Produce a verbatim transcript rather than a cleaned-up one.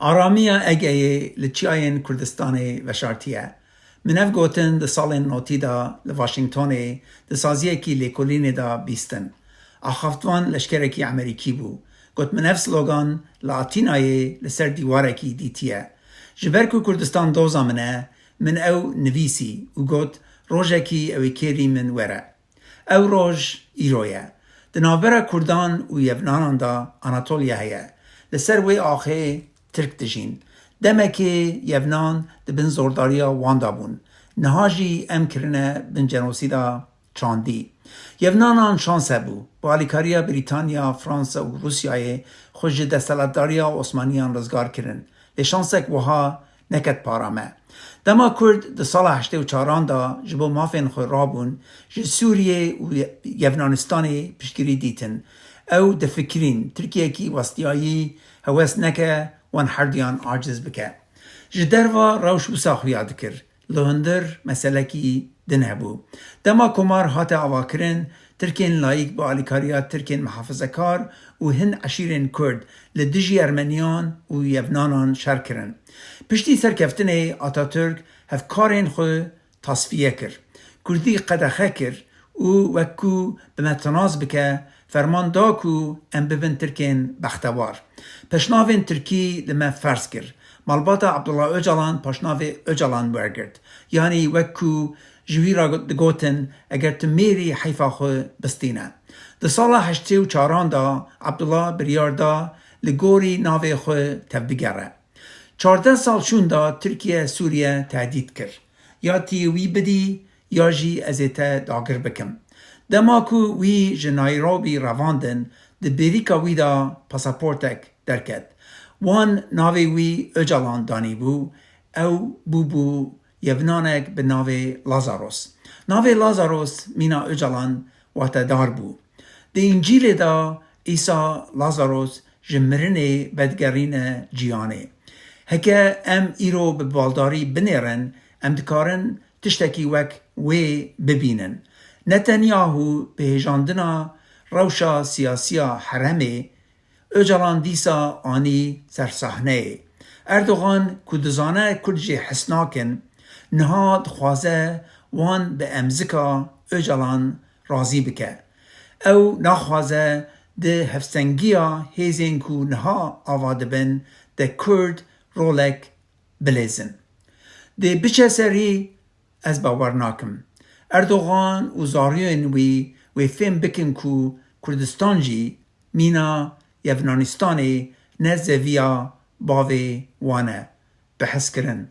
Aramiya Egeyê li çiyayên Kurdistanê veşartiye. Min ev gotin di salên notî de li Washingtonê di saziyekî lêkolînê de bîstin. Axaftvan leşkerekî Emerîkî bû. Got, min ev slogan li Atînayê li ser dîwarekî dîtiye. Ji ber ku Kurdistan doza min e, min ew nivîsî û got, rojekî ew ê kêrî min were. Ew roj îro ye. Di navbera Kurdan û Yevnanan de Anatolya heye. Li ser wê axê Tirk dijîn. Demekê Yevnan di bin zordariya wan de bûn. Niha jî em kirine bin cenosîda çandî. Yevnanan şans hebû. Bi alîkariya Brîtanya, Fransa û Rûsyayê xwe ji desthilatdariya Osmaniyan rizgar kirin. Lê şansek wiha neket para me. Dema Kurd di sala heştê û çaran de ji bo mafên xwe rabûn, ji Sûriyê û Ye-, Yevnanistanê piştgirî dîtin. Ew difikirîn, Tirkiyekî westiyayî hewes neke wan herduyan aciz bike. Ji derva rewş wisa xuya dikir. Li hundir meselekî din hebû. Dema komar hate avakirin, Tirkên layîk bi alîkariya Tirkên mihafizekar û hin eşîrên Kurd li dijî Ermeniyan û Yevnanan şer kirin. Piştî serkeftinê Atatürk hevkarên xwe tasfiye kir. Kurdî qedexe kir û wek ku bi me tinas bike, ferman da ku em bibin Tirkên bextewar. Pêşnavên Tirkî li me ferz kir. Malbata Abdullah Ocalan paşnavê Ocalan wergirt. Yanî wek ku ji wî re digotin, eger tu mêrî heyfa xwe bistîne. Di sala heştê û çaran de Abdullah biryar da li gorî navê xwe tevbigere. Çardeh sal şûnda Tirkiye Sûriye tehdît kir. Ya tî wî bidî ya jî ez ê te dagir bikim. Dema ku wî ji Nayrobî revandin, di bêrîka wî de pasaportek derket. Wan navê wî Ocalan danîbû, ew bûbû Yevnanek bi navê Lazaros. Navê Lazaros mîna Ocalan watedar bû. Di Încîlê de Îsa Lazaros ji mirinê vedigerîne ciyanê. Heke em îro bi baldarî binêrin, em dikarin tiştekî wek wê bibînin. Netanyahu bi hêjandina rewşa siyasiya herêmê Ocalan dîsa anî ser sahneyê. Erdogan ku dizane Kurd jê hez nakin, niha dixwaze wan bi emzika Ocalan razî bike. Ew naxwaze di hevsengiya hêzên ku niha ava dibin de Kurd rolek bilezin. Dê biçe serî, ez bawer nakim. Erdogan û zariyên wî wê fêm bikin ku Kurdistan jî mîna Yevnanistanê ne zeviya bavê wan e. Bi hezkirin.